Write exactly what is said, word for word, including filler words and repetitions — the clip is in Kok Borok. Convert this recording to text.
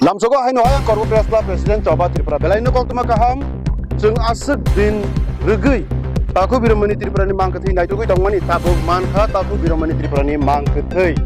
Lamsogo haino ayang Korbo Press Club President Choba Tripura belai no koktwma kaham. Chwng aswk din rwgwi Taku Biromani Tripura ni mang kwthwi naitugwi tongmani tabuk mankha Taku Biromani Tripura ni mang kwthwi.